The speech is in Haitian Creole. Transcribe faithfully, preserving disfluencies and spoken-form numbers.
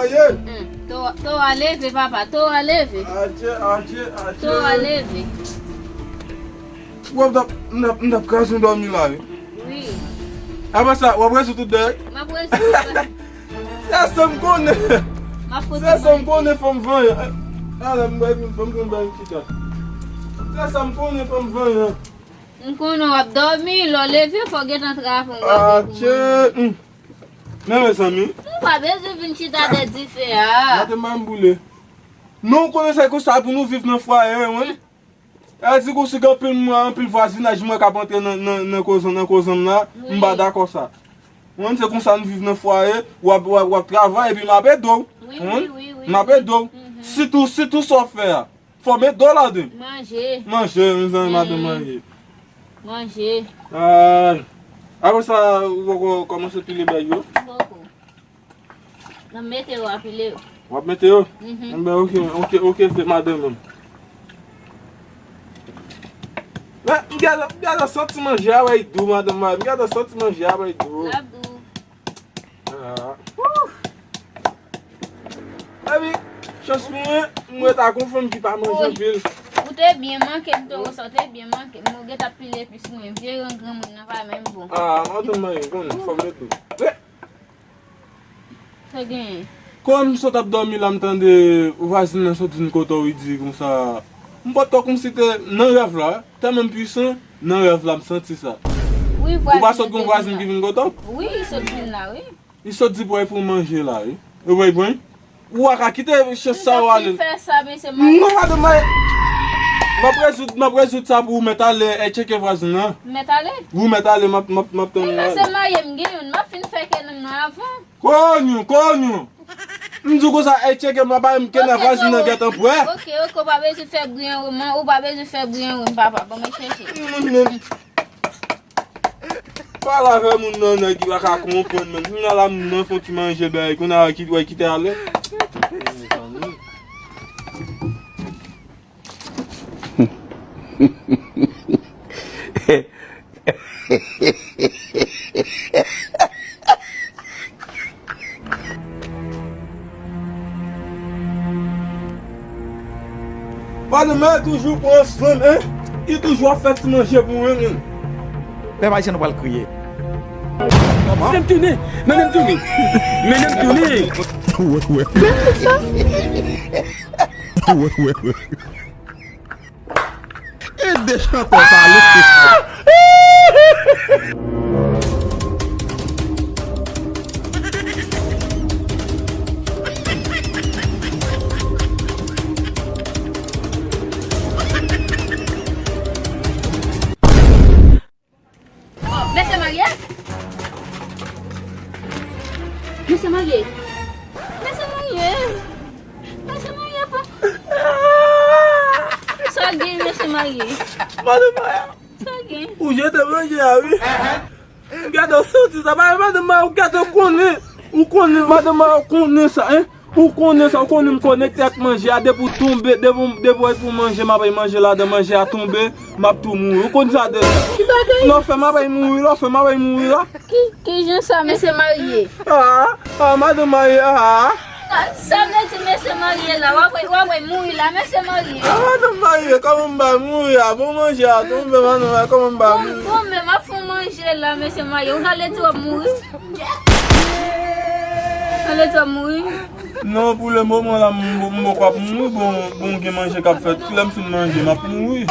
Ye. Hmm. To, to a leve, papa, to a leve. Adje, adje, adje. To a leve. W ap t ap, m t ap, m t ap kraze dòmi la, wi. Wi. Apre sa, w ap rezoud tout bagay? M ap rezoud. Se sa m konnen. M ap fout Se sa m konnen, fò m vanyan. Ala, m bay pou m, fò m pran bay m chita. Se sa m konnen, fò m vanyan. M konnen w ap dòmi, lè w leve, fò w gentan travay pou w leve pou mwen. Atchè. Men mezanmi. Ou pa bezwen vin chita dèyè dife a. Gade m boule. Non, ou konnen se konsa pou nou viv nan fwaye, wi. Sa di konsi gen anpil moun, anpil vwazinaj mwen k ap antre nan, nan, nan koze, nan koze m la, m pa dakò sa. Ou konn se konsa n viv nan fwaye, w ap, w ap, w ap travay epi m ap ede w. Wi, wi, wi, wi. M ap ede w. Sitou, sitou sa w fè a. Fò m ede w ladan. Manje. Manje, mezanmi, madanm manje. Manje. Ay. Apre sa, ou poko kòmanse pile bèg yo? Poko. Nan mete yo, apile yo. W ap mete yo? Mhm. Enben, oke, oke, oke, se madanm mwen. Men, m gade, m gade santi manje a, wè, dou, madanm mwen. M gade santi manje a, wè, dou. L ap dou. Ah. Epi, chans pou mwen, m ret ak yon fanm ki pa manje anpil. Ou te byen manke m, Toro, sa w te byen manke m. Ou gentan pile epis mwen. Vye ran granmoun nan pa menm bon. Ah, madanm mwen, konnen, fò m ret dou. Sa genyen? Kòm m sot ap dòmi la, m tande vwazin nan sot vin kote w, li di konsa. M potko kòmsi te nan rèv la, tèlman m pwisan, nan rèv la, m santi sa. Wi, vwazin. Ou pa sot gen vwazin ki vin kote w? Wi, li sot vin la, wi. Li sot di pou w al pou manje la, wi. Ou pa konprann? Ou pa ka kite chans sa yo ale. M te fin fè sa, mesye Maye. Non, madanm Maye. M ap rezoud, m ap rezoud sa pou ou mèt ale, e, tcheke vwazin nan. M mèt ale? Ou mèt ale, m ap, m ap, m ap tann ou ale. Wi, mesye Maye, m gen youn. M ap fin fè kenanm nan avan. Konyo, konyo. M di w konsa, e, tcheke m la, pa m kenanm vwazin nan gentan prè. Ok, ok, ou pa bezwen fè bri an wi, man. Ou pa bezwen fè bri an wi, papa. Ban mwen chèche. Pale avè moun nan, nèg ki pa ka konprann, men. Kounye a la, moun nan fè yon ti manje, bèy. Kounye a, ki, wè, kite ale. Madanm mwen toujou pran swen m, en. Li toujou ap fè ti manje pou mwen, menm. Pèp ayisyen nou pral kriye. Mennen m tounen! Mennen m tounen! Mennen m tounen! Wè, wè. Wè, wè, wè. Ede chantè pale. Mesye Marye! Mesye Marye! Mesye Marye! Mesye Marye, fò. Sa gen, mesye Marye? Madanm Marye! Sa gen? Ou jete manje a, wi. Gade, w santi sa, pa madanm Marye, ou gade, w konnen. Ou konnen, madanm Marye, ou konnen sa, en. Ou konnen sa, ou konnen m konekte ak manje a, depi w tonbe, depi w, depi w pou manje, m ap bay manje ladan, manje a tonbe, m ap tou mouri. Ou konn sa deja. Lè w fè m ap bay mouri, lè w fè m ap bay mouri la. Ki, ki jan sa, mesye Marye? Ah, ah, madanm Marye, ah. Sa vle di mesye Marye la, w ap, w ap mouri la, mesye Marye. Ah, madanm Marye, kòman m bay mouri a? Bon manje a tonbe, madanm Marye, kòman m bay mouri? Bon, bon, men m ap fè w manje la, mesye Marye. Ou sa vle di w ap mouri? Sa vle di w ap mouri? Non, pou le moman la, m, m poko ap mouri, bon, bon, gen manje k ap fèt. Lè m fin manje, m ap mouri.